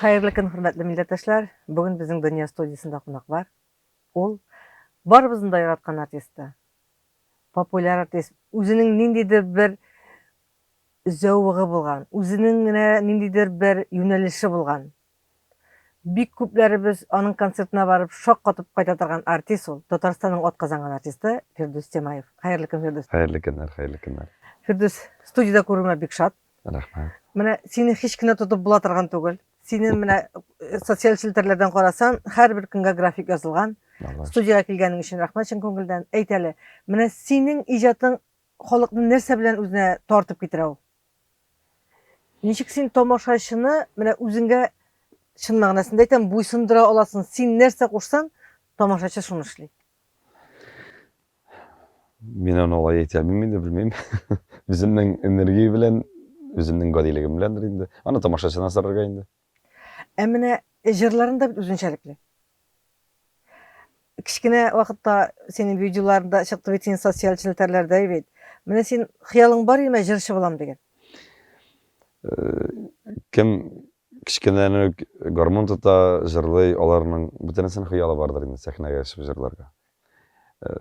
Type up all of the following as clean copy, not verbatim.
Хәерле көн, хөрмәтле милләттәшләр! Бүген безнең Дөнья студиясендә кунак бар. Ул барыбызның да яраткан артисты. Популяр артист. Үзенең ниндидер бер зәвыгы булган, үзенең генә ниндидер бер юнәлеше булган. Бик күпләребез аның концертына барып шаккатып кайта торган артист ул. Татарстанның атказанган артисты Фирдүс Тямаев. Хәерле көн, Фирдүс. Хәерле көннәр, хәерле көннәр. Фирдүс, студиядә күрүемә бик шат. Рәхмәт. Менә сине һич кенә тотып була торган түгел. Сине менә э, социаль челтәрләрдән карасаң, һәрбер көнгә график язылган. Студиягә килгәнең өчен рәхмәт чын күңелдән. Әйт әле, менә синең иҗатың халыкны нәрсә белән үзенә тартып китерә ул? Ничек син тамашачыны менә үзеңгә чын мәгънәсендә әйтәм, буйсындыра аласың? Син нәрсә кушсаң, тамашачы шуны эшли. Мин аны алай әйтә алмыйм инде, белмим. Үземнең энергия белән, үземнең гадилегем беләндер инде. Аны тамашачыдан сорарга инде. Ә менә җырларың да бит үзенчәлекле. Кечкенә вакытта синең видеоларың да чыкты бит синең социаль челтәрләрдә бит. Менә син хыялың бар идеме җырчы булам дигән? Э, кем кечкенәдән үк гармун тота, җырлый, аларның бөтенесенең хыялы бардыр инде сәхнәгә чыгып җырларга. Э,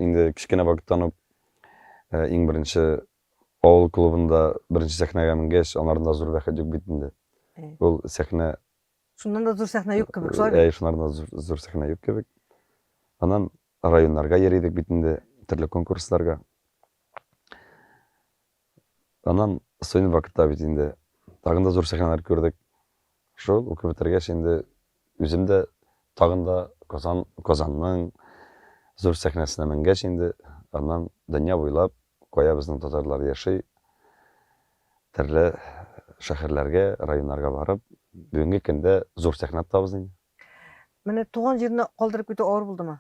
инде кечкенә вакыттан ук э, иң беренче авыл клубында беренче сәхнәгә менгәч, анардан да зур бәхет юк бит инде. Ул сәхнә Шуннан да зур сәхнә юк кебек, шулай бит? Әй, шуннан да зур, зур сәхнә юк кебек. Аннан районнарга йөри идек бит инде, төрле конкурсларга. Аннан студент вакытта бит инде тагын да зур сәхнәләр күрдек. Шул укып бетергәч инде үзем дә тагын да Казан, Казанның зур сәхнәсенә менгәч инде, аннан дөнья буйлап кая безнең татарлар яши, төрле шәһәрләргә, районнарга барып, бүгенге көндә зур сәхнә тотабыз инде. Менә туган җирне калдырып китү авыр булдымы?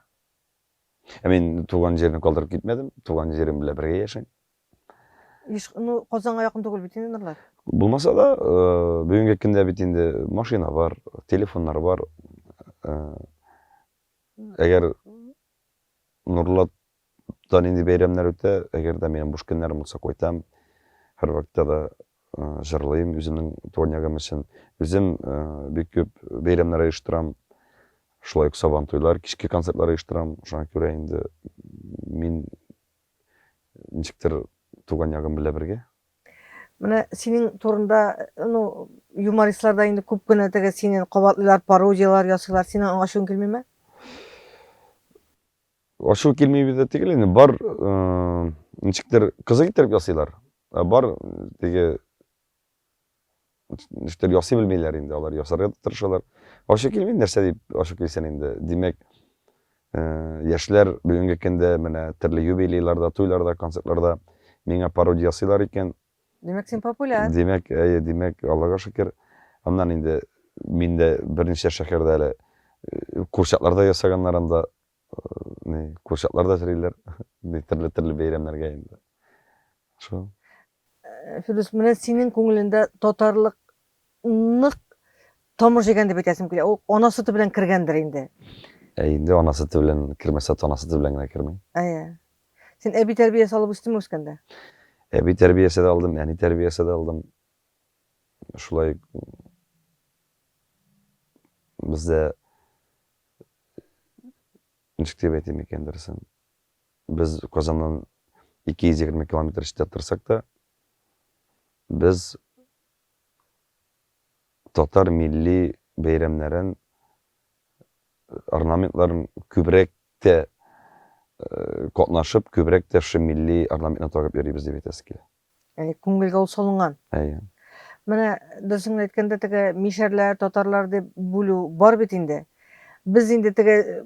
Ә мин туган җирне калдырып китмәдем, туган җирем белән бергә яшим. Еш, ну, Казанга якын түгел бит инде Нурлат. Булмаса да, э, бүгенге көндә бит инде машина бар, телефоннар бар. Э, әгәр Нурлат Да нинди бәйрәмнәр үтә, әгәр дә минем буш көннәрем булса, кайтам. Һәрвакытта да җырлыйм үземнең туган ягым өчен. Үзем бик күп бәйрәмнәр оештырам. Шулай ук Сабантуйлар, кичке концертлар оештырам. Шуңа күрә инде мин ничектер туган ягым белән бергә. Менә синең турында, ну, юмористлар да инде күп кенә теге сине кабатлыйлар, пародияләр ясыйлар. Синең аңа ачуың килмиме? Ачу килми бит түгел инде, бар ничектер кызык иттереп ясыйлар. Ә бар теге ничектер ясый белмиләр инде, алар ясарга тырышалар. Ачу килми, нәрсә дип ачу килсен инде. Димәк, яшьләр бүгенге көндә менә төрле юбилейларда, туйларда, концертларда миңа пародия ясыйлар икән. Димәк, син популяр. Димәк, әйе, димәк, Аллага шөкер. Аннан инде мин дә берничә шәһәрдә әле курчаклар да ясаганнар анда. Ни, курчаклар да әзерлиләр. Ни, төрле-төрле бәйрәмнәргә инде. Шул. Фирдүс, менә синең күңелендә татарлык нык тамыр җәйгән дип әйтәсем килә. Ул ана сөте белән кергәндер инде. Ә инде ана сөте белән кермәсә, тана сөте белән генә керми. Әйе. Син әби тәрбиясе алып үстеңме үскәндә? Әби тәрбиясе дә алдым, әни тәрбиясе дә алдым. Шулай бездә ничек дип әйтим икән дөресен? Без Казаннан 220 километр читтә торсак та, без татар милли бәйрәмнәрен, орнаментларын күбрәк тә катнашып, күбрәк тә шушы милли орнаментны тагып йөрибез дип әйтәсе килә. Әйе, күңелгә ул салынган. Әйе. Менә дөресен генә әйткәндә, теге мишәрләр, татарлар дип бүлү бар бит инде. Без инде теге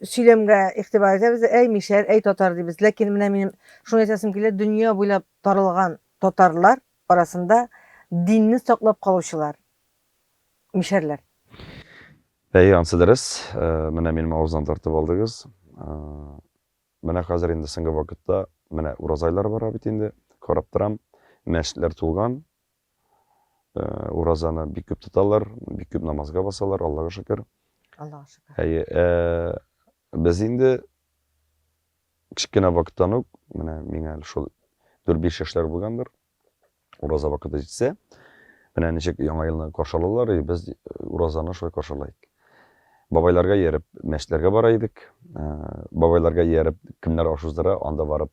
сөйләмгә игътибар итәбез дә, әй мишәр, әй татар дибез. Ләкин менә минем шуны әйтәсем килә, дөнья буйлап таралган татарлар арасында динне саклап калучылар, мишәрләр. Әйе, ансы дөрес. Менә минем авыздан тартып алдыгыз. Менә хәзер инде соңгы вакытта, менә ураза айлары бара бит инде, карап торам, мәчетләр тулган. Уразаны бик күп тоталар, бик күп намазга басалар, Аллага шөкер. Аллага шөкер. Әйе, без инде кечкенә вакыттан ук, менә миңа әле шул 4-5 яшьләр булгандыр, ураза вакыты җитсә, Менә ничек Яңа елны каршы алалар, и без уразаны шулай каршылыйк. Бабайларга ияреп мәчетләргә бара идек. Бабайларга ияреп кемнәр аш уздыра, анда барып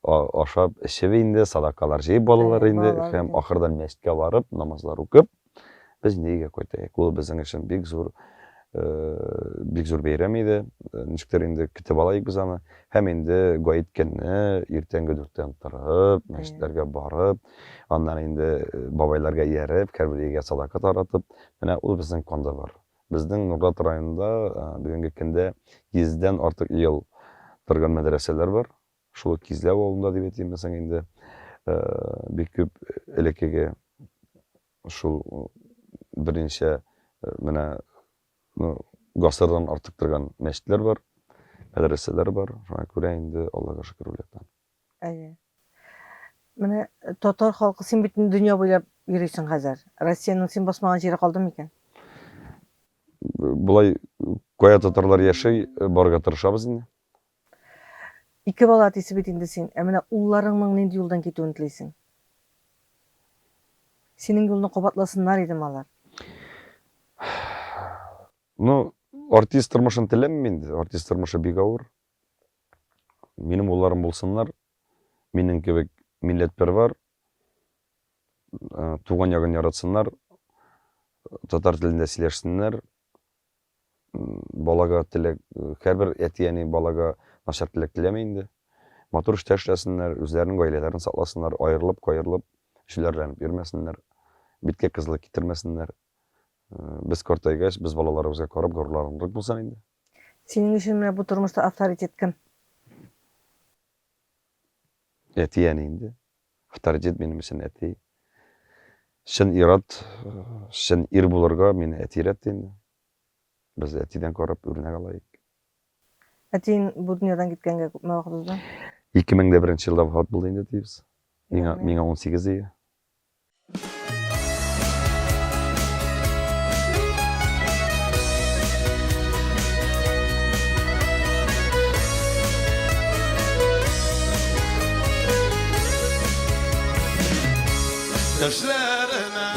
ашап, эчеп инде, садакалар җыеп балалар инде һәм ахырдан мәчеткә барып, намазлар укып, без инде өйгә кайтайык. Ул безнең өчен бик зур бик зур бәйрәм иде. Ничектер инде көтеп алайык без аны. Һәм инде гает көнне иртәнге дүрттән торып, мәчетләргә барып, аннан инде бабайларга ияреп, һәрбер өйгә садака таратып, менә ул безнең канда бар. Безнең Нурлат районында бүгенге көндә йөздән артык ел торган мәдрәсәләр бар. Шул ук Кизләү авылында дип әйтимме соң инде, бик күп элеккеге шул берничә менә ну, гасырдан артык торган мәчетләр бар, мәдрәсәләр бар. Шуңа күрә инде Аллага шөкер ул яктан. Әйе. Менә татар халкы, син бит дөнья буйлап йөрисең хәзер. Россиянең син басмаган җире калды микән? Болай кая татарлар яши, барырга тырышабыз инде. Ике бала әтисе бит инде син. Ә менә улларыңның нинди юлдан китүен телисең? Синең юлны кабатласыннар идеме алар? Ну, артист тормышын теләмим инде. Артист тормышы бик авыр. Минем улларым булсыннар, минем кебек милләтпәрвар, туган ягын яратсыннар, татар телендә сөйләшсеннәр, Балага теләк, һәрбер әти-әни балага начар теләк теләми инде. Матур эштә эшләсеннәр, үзләренең гаиләләрен сакласыннар, аерылып, каерылып, җүләрләнеп йөрмәсеннәр, биткә кызыллык китермәсеннәр. Без картайгач, без балаларыбызга карап горурланырлык булсын инде. Синең өчен менә бу тормышта авторитет кем? Әти-әни инде. Авторитет минем өчен әти. Чын ир-ат, чын ир булырга мине әти өйрәтте инде. Без әтидән карап үрнәк алайык. Әтиең бу дөньядан киткәнгә күпме вакыт узды? 2001 елда вафат булды инде әтиебез. Миңа, миңа 18 ие. Төшләремә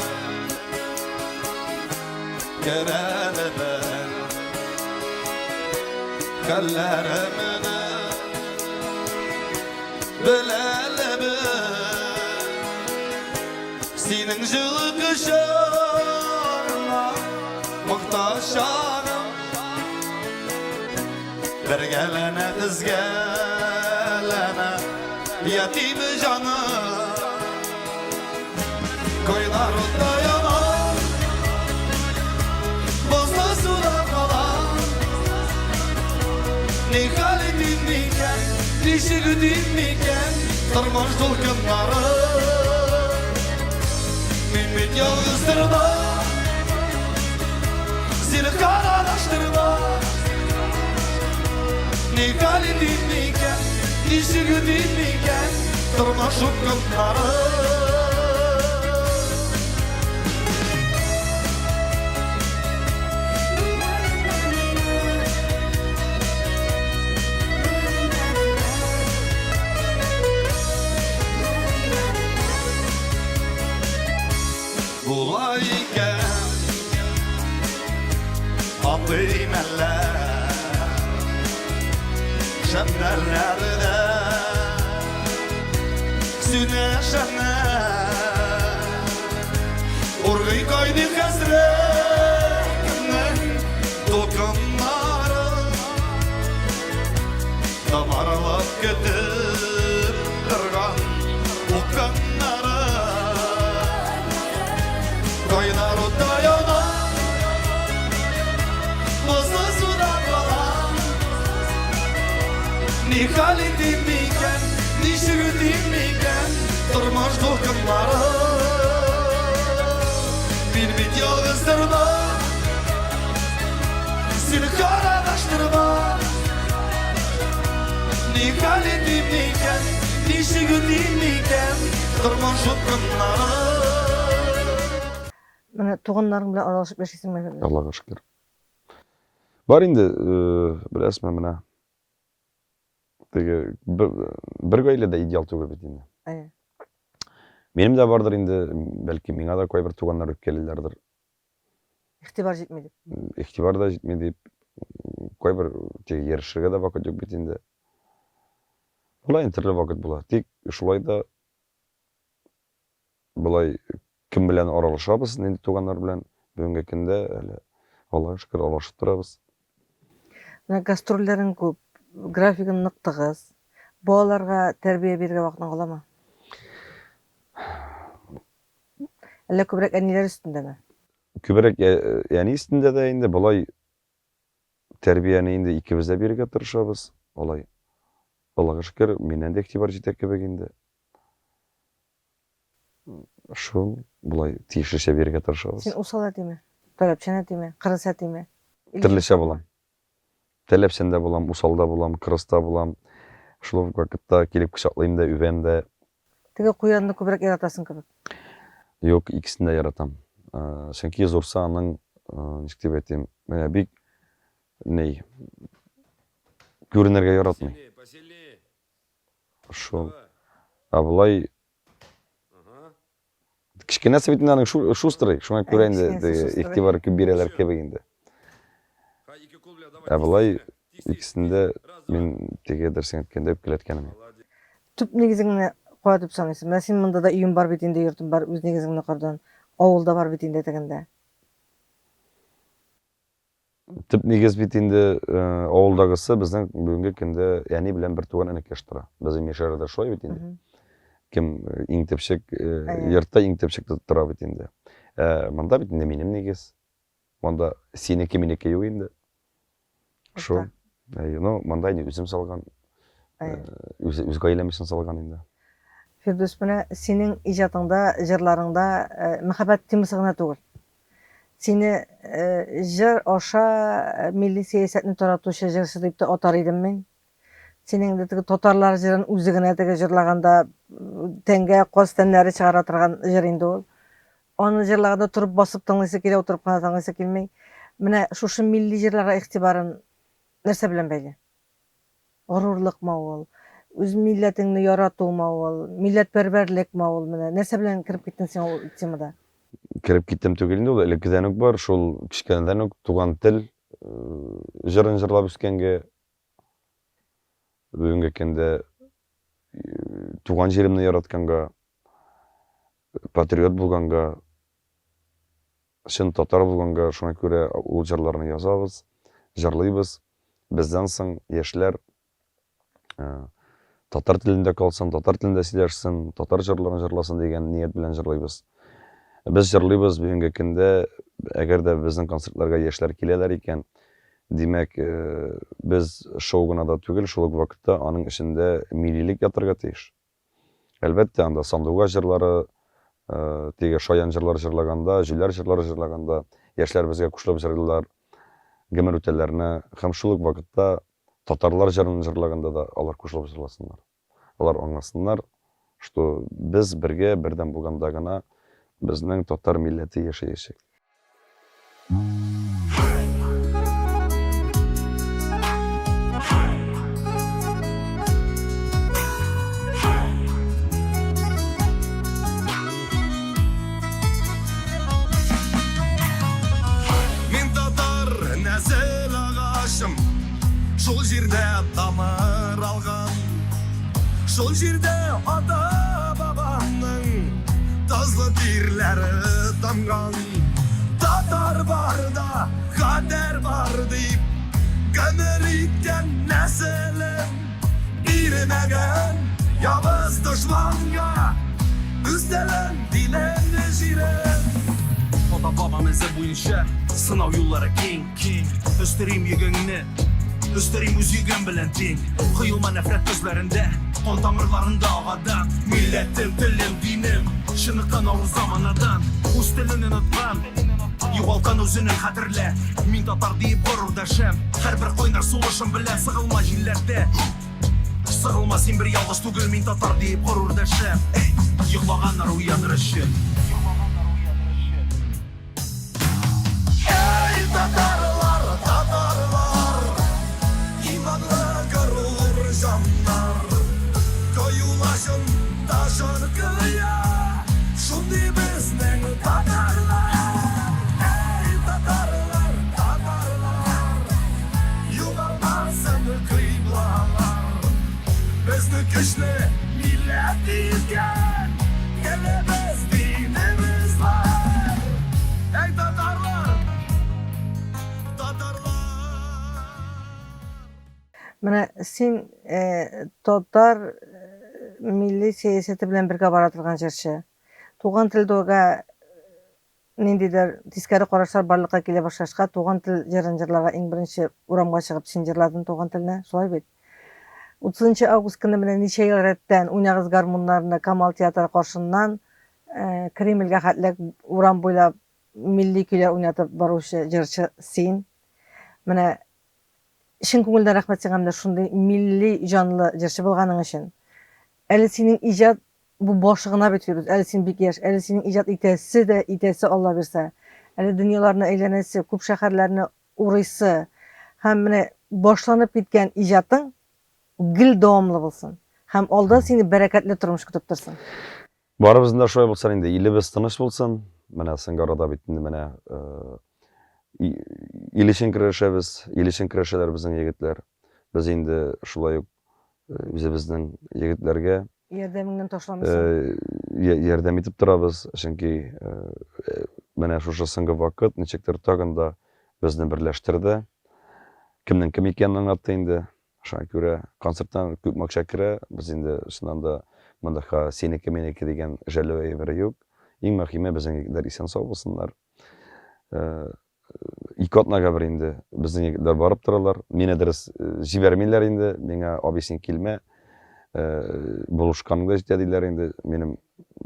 керәле бер Хәлләремне беләле бер Синең җылы кочагыңа мохтаҗ чагым Бергәләнә, өзгәләнә ятим җаным. Кайнар утта яна, бозлы суда кала. Ни хәл итим микән, ничек үтим микән тормыш дулкыннары. Мин бит ялгыз торма, зинһар адаштырма. Ни хәл итим микән, ничек үтим микән тормыш упкыннары. Була икән андый мәлләр Шәмнәрләрдә сүнә шәмнәр Ургый кайный хәсрәтемнең дулкыннары Тамарлап көтеп торган упкыннары Кайнар утта яна, бозлы суда кала. Ни хәл итим микән, ничек үтим микән тормыш дулкыннары? Мин бит ялгыз торма, син карадаштырма. Ни хәл итим микән, ничек үтим микән тормыш упкыннары? Менә туганнарың белән аралашып яшисеңме хәзер? Аллага шөкер. Бар инде, беләсезме, менә теге бер гаилә дә идеал түгел бит инде. Әйе. Минем дә бардыр инде, бәлки миңа да кайбер туганнар үпкәлиләрдер. Игътибар җитми дип. Игътибар да җитми дип. Кайбер теге ярышырга да вакыт юк бит инде. Була инде төрле вакыт була. Тик шулай да болай кем белән аралашабыз, нинди туганнар белән бүгенге көндә әле Аллага шөкер аралашып торабыз. Менә гастрольләрең күп, графигың нык тыгыз. Балаларга тәрбия бирергә вакытың каламы? Әллә күбрәк әниләр өстендәме? Күбрәк әни өстендә дә инде, болай тәрбияне инде икебез дә бирергә тырышабыз. Алай, Аллага шөкер, миннән дә игътибар җитә кебек инде. Шул, болай тиешлечә бирергә тырышабыз. Син усал әтиме? Таләпчән әтиме? Кырыс әтиме? Төрлечә булам. Таләпчән дә булам, усал да булам, кырыс та булам. Шул ук вакытта килеп кочаклыйм да, үбәм дә. Теге куянны күбрәк яратасың кебек. Юк, икесен дә яратам. Чөнки зурсы аның, ничек дип әйтим, менә бик ни, күренергә яратмый. Шул. Ә болай кечкенәсе бит инде аның шустрый, шуңа күрә инде игътибар күп бирәләр кебек инде. Ә болай икесен дә мин теге дөресен әйткәндә үпкәләткәнем юк. Төп нигезеңне кая дип саныйсың? Менә син монда да өең бар бит инде, йортың бар, үз нигезеңне кордың. Авыл да бар бит инде тегендә. Төп нигез бит инде авылдагысы безнең бүгенге көндә әни белән бертуган энекәш тора. Безнең Мишәрдә шулай бит инде. Кем иң төпчек йортта иң төпчек тора бит инде. Ә монда бит инде минем нигез. Монда синеке минеке юк инде. Шул. Ну, монда инде үзем салган. Үз, үз гаиләм өчен салган инде. Фирдүс, менә синең иҗатыңда, җырларыңда мәхәббәт темасы гына түгел. Сине җыр аша милли сәясәтне таратучы җырчы дип тә атар идем мин. Синең инде теге татарлар җырын үзе генә теге җырлаганда тәнгә каз тәннәре чыгара торган җыр инде ул. Аны җырлаганда торып басып тыңлыйсы килә, утырып кына тыңлыйсы килми. Менә шушы милли җырларга игътибарын нәрсә белән бәйле? Горурлыкмы ул, үз милләтеңне яратумы ул, милләтпәрвәрлекме ул, менә нәрсә белән кереп киттең син ул темада? Кереп киттем түгел инде ул, элеккедән үк бар, шул кечкенәдән үк туган тел җырын җырлап үскәнгә, бүгенге көндә туган җиремне яратканга, патриот булганга, Чын татар булганга, шуңа күрә ул җырларны язабыз, җырлыйбыз. Бездән соң яшьләр татар телендә калсын, татар телендә сөйләшсен, татар җырларын җырласын дигән ният белән җырлыйбыз. Без җырлыйбыз бүгенге көндә, әгәр дә безнең концертларга яшьләр киләләр икән, димәк, без шоу гына да түгел, шул ук вакытта аның эчендә миллилек ятырга тиеш. Әлбәттә, анда сандугач җырлары, теге шаян җырлар җырлаганда, җүләр җырлары җырлаганда, яшьләр безгә кушылып җырлыйлар, гомер үтәләрне һәм шул ук вакытта татарлар җырын җырлаганда да алар кушылып җырласыннар. Алар аңласыннар, что без бергә, бердәм булганда гына безнең татар милләте яшәячәк. Мин татар нәсел агачым, шул җирдә тамыр алган. Шул җирдә ата-бабамның Тозлы тирләре тамган. Татар бар да, кадәр бар дип, Гомер иткән нәселем Бирмәгән явыз дошманга Үз телен, динен, җирен. Ата-бабам эзе буенча Сынау юллары киң, киң. Өстерим йөгеңне, Өстерим үз йөгем белән тиң. Коелма нәфрәт көзләрендә, Кан тамырларында агадан. Милләтем, телем, динем, Чыныккан авыр заманадан. Үз телен оныткан, Югалткан үзенең хәтерлә. Мин татар диеп горур дәшәм, Һәрбер кайнар сулышым белән. Сыгылма җилләрдә, Сыгылма, син бер ялгыз түгел, Мин татар диеп горур дәшәм. Йоклаганнар уяныр өчен. Эй, татарлар, татарлар, иманлы горур җаннар, Кыюлашын ташын кыя. Безне көчле милләт иткән Телебез, динебез бар. Әй, татарлар! Татарлар! Менә син татар милли сәясәте белән бергә бара торган җырчы. Туган телдәгә ниндидер тискәре карашлар барлыкка килә башлашка, Туган тел җырын җырларга иң беренче урамга чыгып син җырладың Туган телне, шулай бит? 30 нчы август көне менә ничә ел рәттән Уйнагыз гармуннарны Камал театры каршыннан Кремльгә хәтле урам буйлап милли көйләр уйнатып баручы җырчы син. Менә чын күңелдән рәхмәт сиңа менә шундый милли җанлы җырчы булганың өчен. Әле синең иҗат Бу башы гына бит, Фирүз, әле син бик яшь, әле синең иҗат итәсе дә итәсе, Алла бирсә. Әле дөньяларны әйләнәсе, күп шәһәрләрне урыйсы. Һәм менә башланып киткән иҗатың гел дәвамлы булсын. Һәм алда сине бәрәкәтле тормыш көтеп торсын. Барыбызның да шулай булсын инде, илебез тыныч булсын. Менә соңгы арада бит инде менә ил өчен көрәшәбез, ил өчен көрәшәләр безнең егетләр. Без инде шулай ук үзебезнең егетләргә Ярдәмеңнән ташламыйсың. Ярдәм итеп торабыз, чөнки менә шушы соңгы вакыт ничектер тагын да безне берләштерде. Кемнең кем икәнен аңлатты инде. Шуңа күрә концерттан күп акча керә. Без инде чыннан да монда синеке, минеке дигән жәлләү әйбере юк. Иң мөһиме, безнең егетләр исән-сау булсыннар. Ике атнага бер инде безнең егетләр барып торалар. Мине дөрес җибәрмиләр инде. Миңа, абый, син килмә. Булышканың да җитә диләр инде. Минем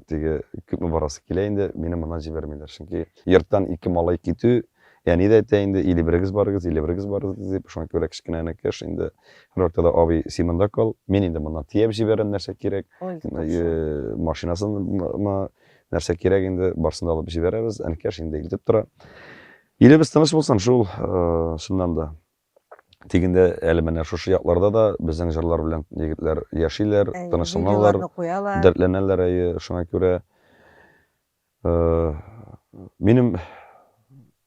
теге күпме барасы килә инде. Мине моннан җибәрмиләр. Чөнки йорттан ике малай китү, әни дә әйтә инде, или берегез барыгыз, или берегез барыгыз дип. Шуңа күрә кечкенә энекәш инде һәрвакытта да, абый, син монда кал. Мин инде моннан төяп җибәрәм, нәрсә кирәк. Машинасын Нәрсә кирәк инде, барсын да алып җибәрәбез. Әнкәш инде илтеп тора. Илебез тыныч булсын, шул, чыннан да. Тик инде әле менә шушы якларда да безнең җырлар белән егетләр яшиләр, тынычланалар, дәртләнәләр, әйе, шуңа күрә минем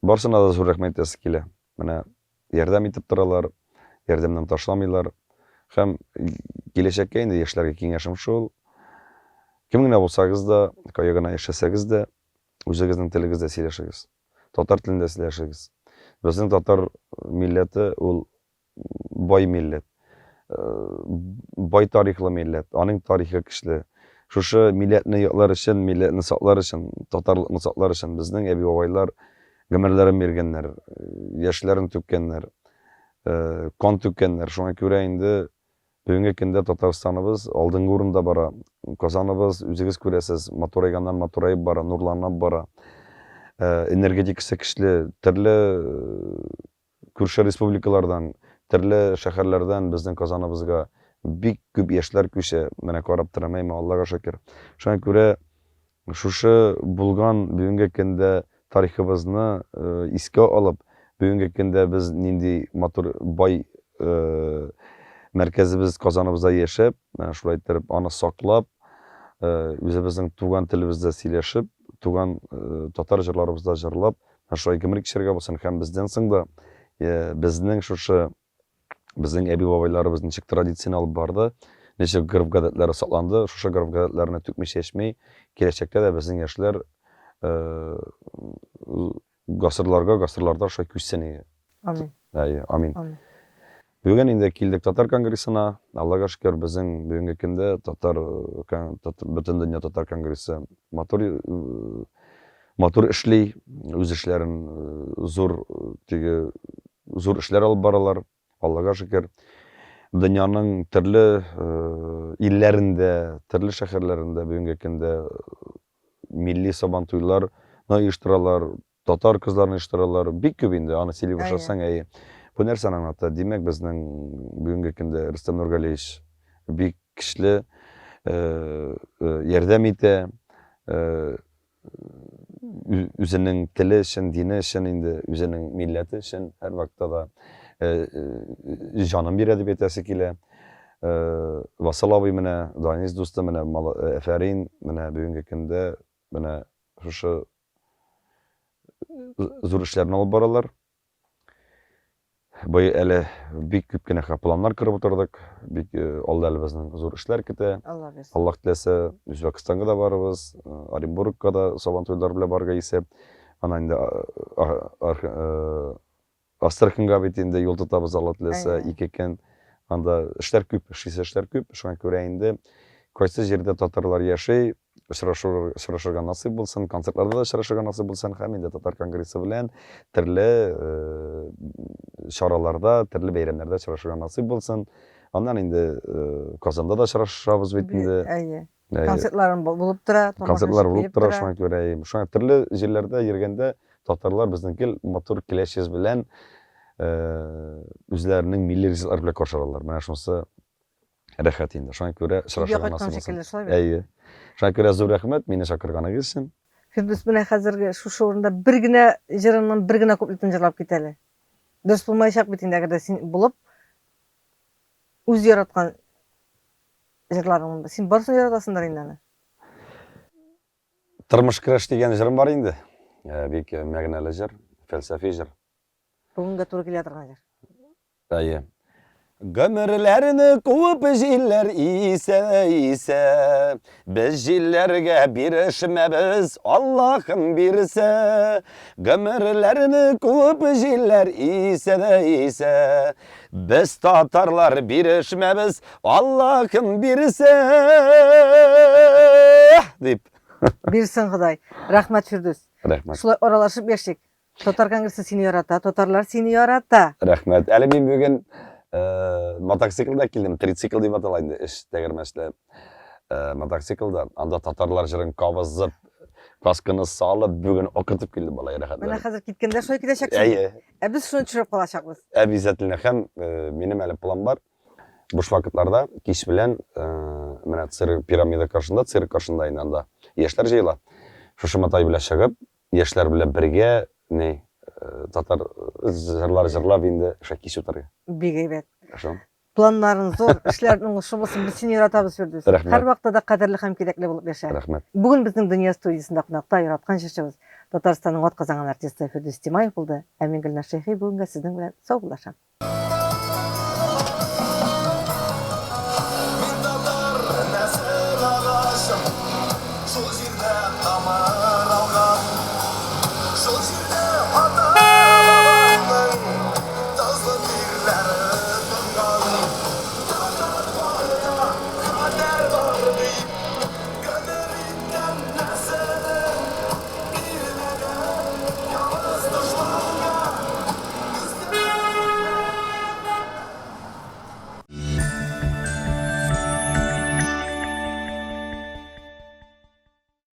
барсына да зур рәхмәт әйтәсе килә. Менә ярдәм итеп торалар, ярдәмнән ташламыйлар. Һәм киләчәккә инде яшьләргә киңәшем шул, кем генә булсагыз да, кая гына яшәсәгез дә, үзегезнең телегездә сөйләшегез. Татар телендә сөйләшегез. Безнең татар милләте ул бай милләт. Бай тарихлы милләт, аның тарихы көчле. Шушы милләтне яклар өчен, милләтне саклар өчен, татарлыкны саклар өчен безнең әби-бабайлар гомерләрен биргәннәр, яшьләрен түккәннәр, кан түккәннәр. Шуңа күрә инде бүгенге көндә Татарстаныбыз алдынгы урында бара. Казаныбыз, үзегез күрәсез, матурайганнан матураеп бара, нурланып бара. Энергетикасы көчле, төрле Күрше республикалардан, төрле шәһәрләрдән безнең Казаныбызга бик күп яшьләр күчә. Менә карап торам, әйме, Аллага шөкер. Шуңа күрә шушы булган бүгенге көндә тарихыбызны искә алып, бүгенге көндә без нинди матур, бай мәркәзебез Казаныбызда яшәп, менә шулай иттереп аны саклап, үзебезнең туган телебездә сөйләшеп, туган татар җырларыбызда җырлап, Менә шулай гомер кичерергә булсын һәм бездән соң да безнең шушы безнең әби-бабайларыбыз ничек традицияне алып барды, ничек гореф-гадәтләре сакланды, шушы гореф-гадәтләрне түкми-чәчми киләчәктә дә безнең яшьләр гасырларга, гасырларда шулай күчсен иде. Амин. Әйе, амин. Амин. Бүген инде килдек татар конгрессына. Аллага шөкер, безнең бүгенге көндә татар Бөтендөнья татар конгрессы матур матур эшли, үз эшләрен зур теге зур эшләр алып баралар. Аллага шөкер. Дөньяның төрле илләрендә, төрле шәһәрләрендә бүгенге көндә милли сабантуйларны оештыралар, Татар кызларын оештыралар. Бик күп инде, аны сөйли башласаң, әйе. Бу нәрсәне аңлата? Димәк, безнең бүгенге көндә Рөстәм Нургалиевич бик көчле ярдәм итә. Үзенең теле өчен, дине өчен инде, үзенең милләте өчен һәрвакытта да җанын бирә дип әйтәсе килә. Васыл абый менә, Данис дусты менә, әфәрин, менә бүгенге көндә менә шушы зур эшләрне алып баралар. Бый әле бик күп кенә планнар корып утырдык. Бик алда әле безнең зур эшләр көтә. Алла бирсен. Аллаһ теләсә, Үзбәкстанга да барырбыз, Оренбургка да Сабантуйлар белән барырга исәп. Ана инде Астраханьга бит инде юл тотабыз, Алла теләсә, 2 көн. Анда эшләр күп, эшлисе эшләр күп. Шуңа күрә инде кайсы җирдә татарлар яши, очрашу, очрашырга насыйп булсын, концертларда да очрашырга насыйп булсын һәм инде татар конгрессы белән төрле чараларда, төрле бәйрәмнәрдә очрашырга насыйп булсын. Аннан инде Казанда да очрашабыз бит инде. Әйе. Концертларым булып тора, концертлар булып тора, шуңа күрә, шуңа төрле җирләрдә йөргәндә татарлар безнең гел матур көләч йөз белән үзләренең милли ризыклары белән каршы алалар. Менә шунысы рәхәт инде. Шуңа күрә очрашырга насыйп булсын. Әйе. Шуңа күрә зур рәхмәт мине чакырганыгыз өчен. Фирдүс, менә хәзерге шушы урында бер генә җырыңның бер генә куплетын җырлап кит әле. Дөрес булмаячак бит инде, әгәр дә син булып, үз яраткан җырларыңны. Син барысын яратасыңдыр инде аны. Тормыш көрәш дигән җырым бар инде. Бик мәгънәле җыр, фәлсәфи җыр. Бүгенгә туры килә торган җыр. Әйе. Гомерләрне куып җилләр исә, исә. Без җилләргә бирешмәбез, Аллаһым бирсә. Гомерләрне куып җилләр исә дә исә. Без татарлар бирешмәбез, Аллаһым бирсә. Дип. Бирсен Ходай. Рәхмәт, Фирдүс. Рәхмәт. Шулай аралашып яшик. Татар конгрессы сине ярата, татарлар сине ярата. Рәхмәт. Әле мин бүген мотоциклда килдем, трицикл дип атала инде, эш тәгәрмәчле мотоциклда. Анда татарлар җырын кабызып, касканы салып, бүген акыртып килдем балай рәхәтләнеп. Менә хәзер киткәндә шулай китәчәксең. Әйе. Ә без шуны төшереп калачакбыз. Обязательно. Һәм минем әле план бар. Буш вакытларда кич белән менә цирк пирамида каршында, цирк каршында инде анда яшьләр җыела. Шушы матай белән чыгып, Яшьләр белән бергә ни татар җырлар җырлап инде шулай кич утырырга. Бик әйбәт. Шул. Планнарың зур, эшләрең уңышлы булсын. Без сине яратабыз, Фирдүс. Рәхмәт. Һәрвакытта да кадерле һәм кирәкле булып яшә. Рәхмәт. Бүген безнең Дөнья студиясендә кунакта яраткан җырчыбыз, Татарстанның атказанган артисты Фирдүс Тимаев булды. Ә мин Гөлназ Шәйхи бүгенгә сезнең белән саубуллашам.